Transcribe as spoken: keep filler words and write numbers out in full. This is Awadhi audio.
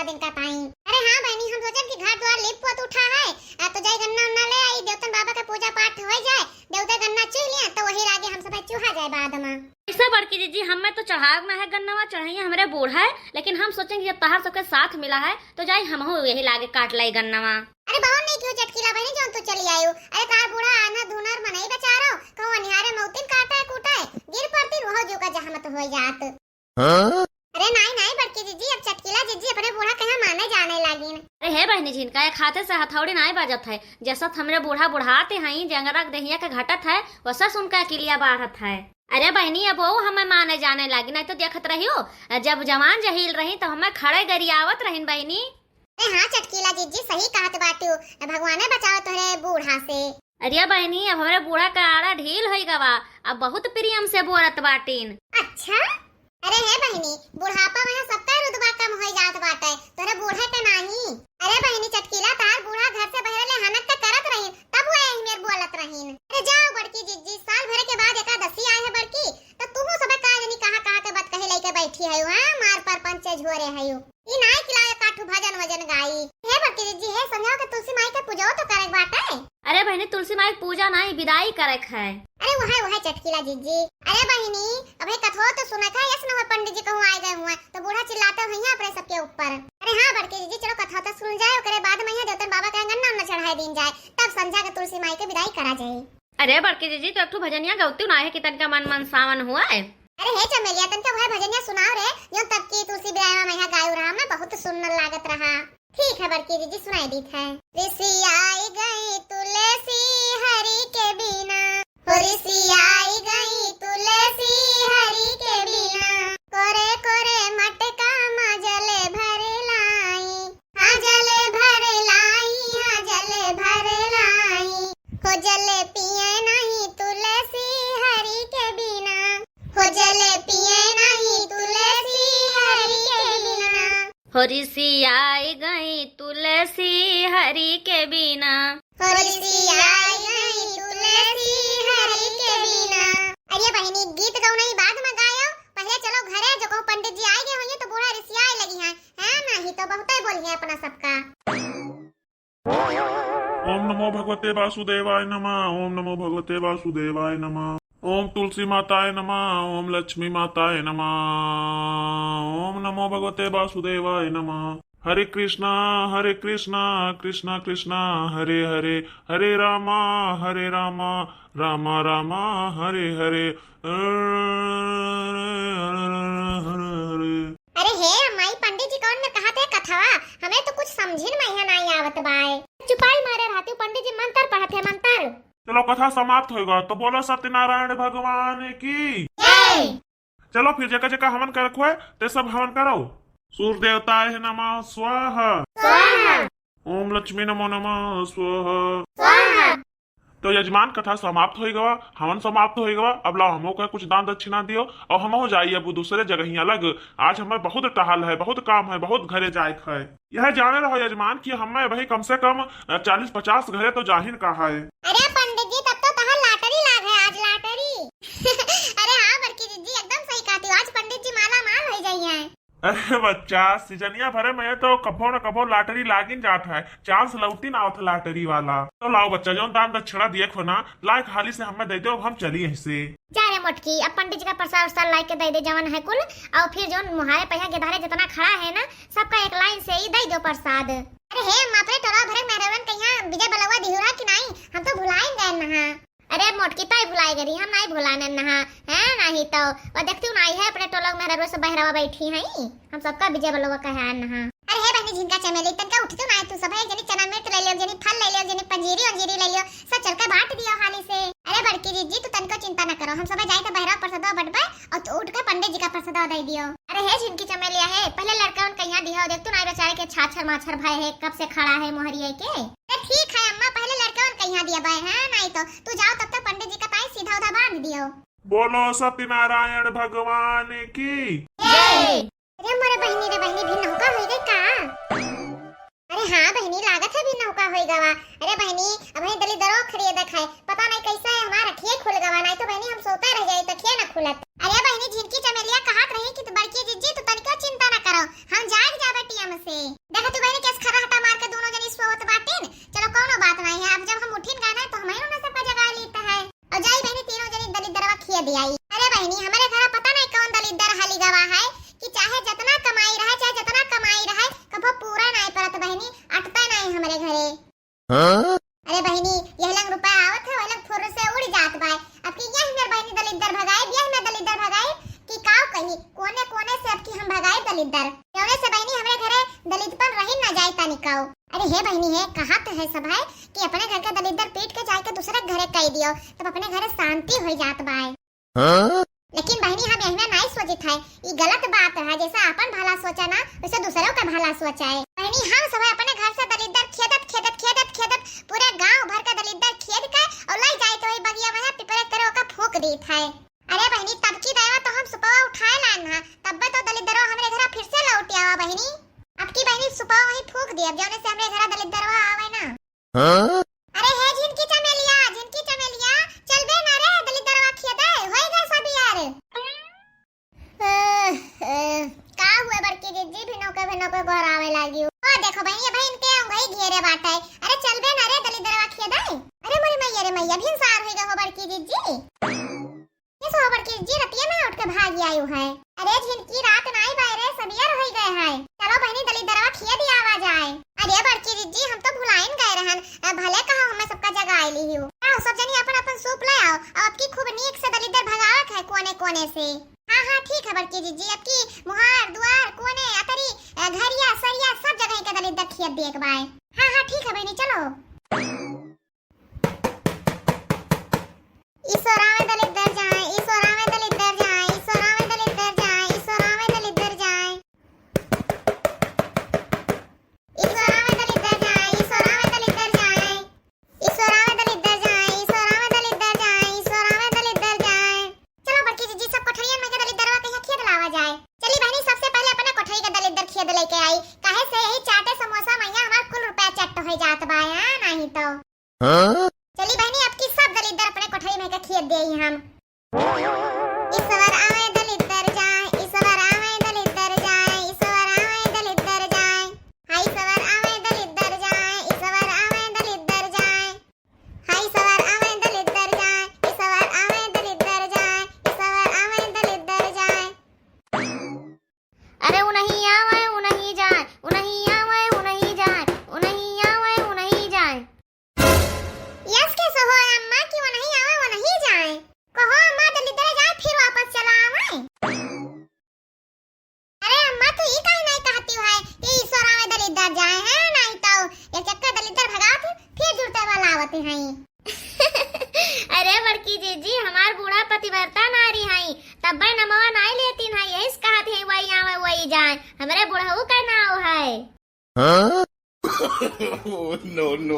दिन का ताई। अरे हाँ बहिनी, हम सोचन कि घर द्वार लीप पोत उठा है, आ तो जाई गन्ना उन्ना ले आई, देवतन बाबा के पूजा पाठ होइ जाए, देवता गन्ना चुह लिया तो वही लागे हम सब चुहा जाए बाद में। ऐसा बड़की जीजी, हमें तो चढ़ाव ना है गन्नवा, चढ़ाइए हमरे बूढ़ा है, लेकिन हम सोचेंगे जब तहार सबके साथ मिला है तो जाई हमहू यही लागे काट लाई गन्नवा। अरे बहुत नहीं क्यों चटकीला बहिनी जौन तू चली आयो। अरे तहार बूढ़ा आन्हर धुनर मनई बेचारो, कहूँ अनिहारे मौतिन काटे कूटे, गिर पड़तिन वहो जो का जहमत होइ जात। हाँ? अरे नाई नाई बड़की जीजी, अब चटकीला जीजी अपने बूढ़ा कहाँ माने जाने लागिन। अरे हे बहिनी, जिनका एक हाथे से हथौड़ी नाई बाजत है, जसत हमरे बूढ़ा बुढ़ाते हैं, जंगरा के देहिया के घटत है, वसस उनका किलिया बाढ़त है। अरे बहिनी, अब वो हमें माने जाने लागी, नहीं तो देखत रहियो, जब जवान जहील रही तो हमें खड़े गरियावत रहिन बहिनी। अरे हाँ चटकीला जीजी, सही कहत बाटियो, भगवाने बचाओ तोहरे बूढ़ा से। अरे बहिनी, अब हमरे बूढ़ा का आड़ा ढील होई गवा, अब बहुत प्रेम से बोलत बाटिन। अच्छा? अरे हे बहिनी, बुढ़ापा में सबका रुतबा कम होई जात बाटे, तोहरे बूढ़े के नाही। अरे बहिनी चटकीला, तार बूढ़ा घर से बहरे ले हनक के करत रहीन, तब वो एहमेर बोलत रहीन। अरे जाओ बड़की जीजी, साल भरे के बाद एकादशी आए है बड़की, तो तुहू सबे का जनी कहाँ कहाँ के बात कही लेके बैठी है, हाँ? मार पर पंचे झोरे है। ई नाई कि लाओ एकाठू भजन वजन गाई। हे बड़की जीजी, हे संझा के तुलसी माई के पूजो तो करे के बाटे। अरे बहिनी, तुलसी माई के पूजा नाई, विदाई करे के है। अरे वहे वहे चटकीला जीजी। अरे बहिनी, अबे कथो तो सुने के, यस नवा पंडित जी कहूँ आए गए हुए तो बूढ़ा चिल्लाते हुए अपने सबके ऊपर। अरे हाँ बड़की जीजी, चलो कथो तो सुन जाए, ओकरे बाद में यहाँ देवतन बाबा के गन्ना उन्ना चढ़ाए दीन जाए, तब संझा के तुलसी माई के विदाई करा जाए। अरे बड़की जीजी, तो एक ठो भजनिया गौतू ना है कि तनका मन मन सावन हुआ है। अरे हे चमेलिया, तनका वह भजनिया सुनाओ रे, जो तब की तुलसी बिरायमा मैया गायो रहा, मैं बहुत सुंदर लागत रहा। ठीक है बड़की जीजी, सुनाई दीत है। ऋषि आई गई तुलसी हरि के बिना, हो ऋषि आई गई तुलसी हरि के बिना, कोरे कोरे मटका मा जल भर लाई, हाँ जल भर लाई, हाँ जल भर लाई, हो जल पिए नहीं तुलसी हरि के बिना, हो जल पिए नहीं तुलसी हरि के बिना। हो ऋषि आई गई तुलसी हरि के बिना। हो ऋषि आई गई तुलसी हरि के बिना। अरे बहिनी, गीत गौनई बाद में गायो, पहले चलो घरे, जो कहूँ पंडित जी आए गए होइहैं तो बूढ़ा ऋषि आए लगी हैं, हैं? नहीं तो बहुते बोली है अपना सबका। ओम नमो भगवते वासुदेवाय नमः, ओम नमो भगवते वासुदेवाय नमः, ओम तुलसी माताय नमः, ओम लक्ष्मी माताय नमः, ओम नमो भगवते वासुदेवाय नमः। हरे कृष्णा, हरे कृष्णा, कृष्णा कृष्णा, हरे हरे, हरे रामा, हरे रामा, रामा रामा, हरे हरे। अरे हे माई, पंडित जी कौन में कहत है कथवा? हमें तो कुछ समझिन में यहाँ नाई आवत बाय। चुपाई मारे रहती, पंडित जी मंत्र पढ़त है, मंत्र। चलो, कथा समाप्त होइगा, तो बोलो सत्यनारायण भगवान की जय। चलो फिर, जेका जेका हवन करक हुए, ते सब हवन करो। सूर्य देवताय नमः स्वाहा। स्वाहा। ओम लक्ष्मी नमो नमः स्वाहा। स्वाहा। तो यजमान, कथा समाप्त होई गवा, हवन समाप्त होई गवा। अब लाओ, हमो का कुछ दान दक्षिणा दियो और हमहू जाई अब दूसरे जगहिया लग। आज हमें बहुत टहल है, बहुत काम है, बहुत घरे जाए के है। यह जाने रहो यजमान कि हमें भाई कम से कम, अ, चालीस पचास घरे तो जाहिन का है। अरे पंडित जी, तब तो तहार lottery लाग है आज, lottery। अरे हाँ बड़की जीजी, एकदम सही कहती हो, आज पंडित जी माला माल हो जाई हैं। अरे बच्चा, सीजनिया भरे में तो कभो न कभो lottery लागिन जात है, chance लौटिन आवत है lottery वाला। तो लाओ बच्चा, जौन दान दक्षिणा दिए खो ना, लायक हाली से हमें दे दो, अब हम चली यहीं से। जा रे मोटकी, अब पंडित जी का प्रसाद उसाद लाई के दे दे जवन है कुल, और फिर जौन मुहारे पहिया के धारे जितना खड़ा है ना, सबका एक line से ही दे दो प्रसाद। अरे हे अम्मा, अपने टोला भरे मेहरवन के यहाँ विजय बलवा दिहुरा कि नाई, हम तो भुलाइन गए नहा। अरे मोटकी, ताई भुलाए गरी, हम नाई भुलाने नहा, हैं? नहीं तो वो देखती हूँ नाई है, अपने टोला में मेहरवा से बहरवा बैठी हैं, हम सबका विजय बलवा कहे आन नहा। अरे हे बहनी झिनका चमेली, तनका उठती हूँ नाई, तू सब है, जनी चना मिर्च ले लियो, जनी फल ले लियो, जनी पंजीरी अंजीरी ले लियो, सब चल के बांट दियो हाली से। अरे बड़की जीजी, तू तनको चिंता न करो, हम सब जाए तो बहरवा प्रसादवा बटबे और तू उठ के पंडित जी का प्रसादवा दे दियो। अरे हे झिनकी चमेलिया हे, पहले लड़कवन कहिया दियो, देख तू नाई बेचारे के छाछर माछर भय है, कब से खड़ा है मोहरिया के। अरे ठीक है अम्मा, पहले लड़कवन कहिया दिया बे, हैं? नहीं तो तू जाओ तब तक पंडित जी का ताई सीधा उधा बांध दियो। बोलो सत्यनारायण भगवान की जय। अरे मोरे बहिनी रे बहिनी, भिन्न हुका होई गई का? अरे हाँ बहिनी, लागत है भिन्न हुका होई गवा। अरे बहिनी, अब है दली दरो खरीदे देखाए, पता नहीं कैसे है हमार अखिए खुल गवा, नहीं तो बहिनी हम सोते रह जाई, तखिए न खुलत। अरे बहिनी, झिनकी चमेलिया कहत रही कि तू बड़की जिज्जी, तू तनिको चिंता न करो, हम जाग जाबे टीएम से। बहिनी, हमरे घरा पता नहीं कौन दलिद्दर हली गवा है कि चाहे जतना कमाई रहे, चाहे जतना कमाई रहे, कभो पूरा नहीं परत बहिनी, अटता नहीं हमरे घरे। हाँ? अरे बहिनी, यह लंग रुपया आवत है, वह लंग फुर्र से उड़ जात बाय। अब की यह मेर बहिनी दलिद्दर भगाई, यह मेर दलिद्दर भगाई कि काव कही, कोने कोने से अब की हम भगाई दलिद्दर। जौने से बहिनी हमरे घरे दलिद्दपन रही ना जाए तानी काव। अरे हे बहिनी हे, कहा तो है सब है कि अपने घर के दलिद्दर पीट के जाए के दूसरे के घरे कह दियो, तब अपने घरे शांति हो जात बाय। हाँ? लेकिन बहिनी, हम यही में नहीं सोचित है, ई गलत बात है। जैसे अपन भला सोचा ना, वैसे दूसरों का भला सोचा है। बहिनी, हम सब अपने घर से दलिद्दर खेदत, खेदत, खेदत, खेदत पूरे गांव भर का दलिद्दर खेद के और ले जाए तो वही बगिया में पिपरे करे ओका फूंक दीत है। अरे बहिनी, तब की दया तो हम सुपवा उठाए लान हा, तब तो दलिद्दरवा हमरे घरा फिर से लौट आवा बहिनी। अब की बहिनी सुपवा वहीं फूंक दिया, जौने से हमरे घरा दलिद्दरवा आवे ना। हाँ? अरे हे झिनकी चमेलिया, झिनकी चमेलिया, चलबे ना रे दलिद्दरवा खेदे, होई गए सब यार। अह, अह, का हुआ बड़की जिज्जी, भिनौ के भिनौ के गोहरावे लागी हो। ओ देखो बहिनी, ये बहिन के अंगही घेरे बाटे। अरे चलबे ना रे दलिद्दरवा खेदे। अरे मोरी मैया रे मैया, भिनसार होई गए हो बड़की जिज्जी। ये सो बड़की जिज्जी रतिया में उठ के भागी आयु है। अरे झिनकी, रात नाई बाय रे, सबियर होई गए है। चलो बहिनी, दलिद्दरवा खेद आवा जाए। अरे बड़की जिज्जी, हम तो भुलाइन गए रहन। अ, भले कहा हमें सबका जगाए ली हो। आओ सब जनी अपन अपन सूप ले आओ। अब की खूब नीक से दलिद्दर भगावे के है कोने कोने से। हाँ हाँ ठीक है बड़की जिज्जी, अब की मुहार, दुआर, कोने, अतरी, अ, घरिया, सरिया सब जगह के दलिद्दर खेद दिए के बाय। हाँ हाँ ठीक है बहिनी, चलो। ईश्वर आवे दलिद्दर जाए, ईश्वर आवे दलिद्दर जाए, ईश्वर आवे दलिद्दर जाए, ईश्वर आवे दलिद्दर जाए। ईश्वर आवे दलिद्दर जाए, ईश्वर आवे दलिद्दर जाए। ईश्वर आवे दलिद्दर जाए, ईश्वर आवे दलिद्दर जाए, ईश्वर आवे दलिद्दर जाए। चलो बड़की जिज्जी, सब कोठरियन में के दलिद्दरवा के यहाँ खेद लावा जाए। चली बहिनी, सबसे पहले अपने कोठरी के दलिद्दर खेद लेके आई, काहे से यही चाटे समोसा मैया हमार कुल रुपया चट्ट हो जात बा, हाँ, नहीं तो। हाँ? चली बहिनी, अब की सब दलिद्दर अपने कोठरी में के खेद देई हम। ईश्वर आवे दलिद्दर जाए, ईश्वर आवे दलिद्दर जाए, ईश्वर आवे दलिद्दर जाए। हाय ईश्वर आवे दलिद्दर जाए, ईश्वर आवे दलिद्दर जाए। हाय ईश्वर आवे दलिद्दर जाए, ईश्वर आवे दलिद्दर जाए, ईश्वर आवे दलिद्दर जाए। अरे उनही आवे, उनही जाए, उनही आवे, उनही जाए, उनही आवे, उनही जाए। यस के सो हो अम्मा कि उनही आवे, उनही जाए। कहो अम्मा, दलिद्दर जाए, फिर वापस चला आवे। अरे अम्मा, तू ई काहे नहीं कहती है कि ईश्वर आवे दलिद्दर जाए, हैं? नहीं तो एक चक्कर दलिद्दर भगावत ही, फिर जुड़ते वाला आवत ही। अरे बड़की जिज्जी, हमार बूढ़ा पतिव्रता नारी हई, तब्बे नमवा नाई लेती ना, यही से कहत हई, वही आवे वही जाए। हमरे बुढ़ऊ का नाव है। हाँ? Oh, no, no,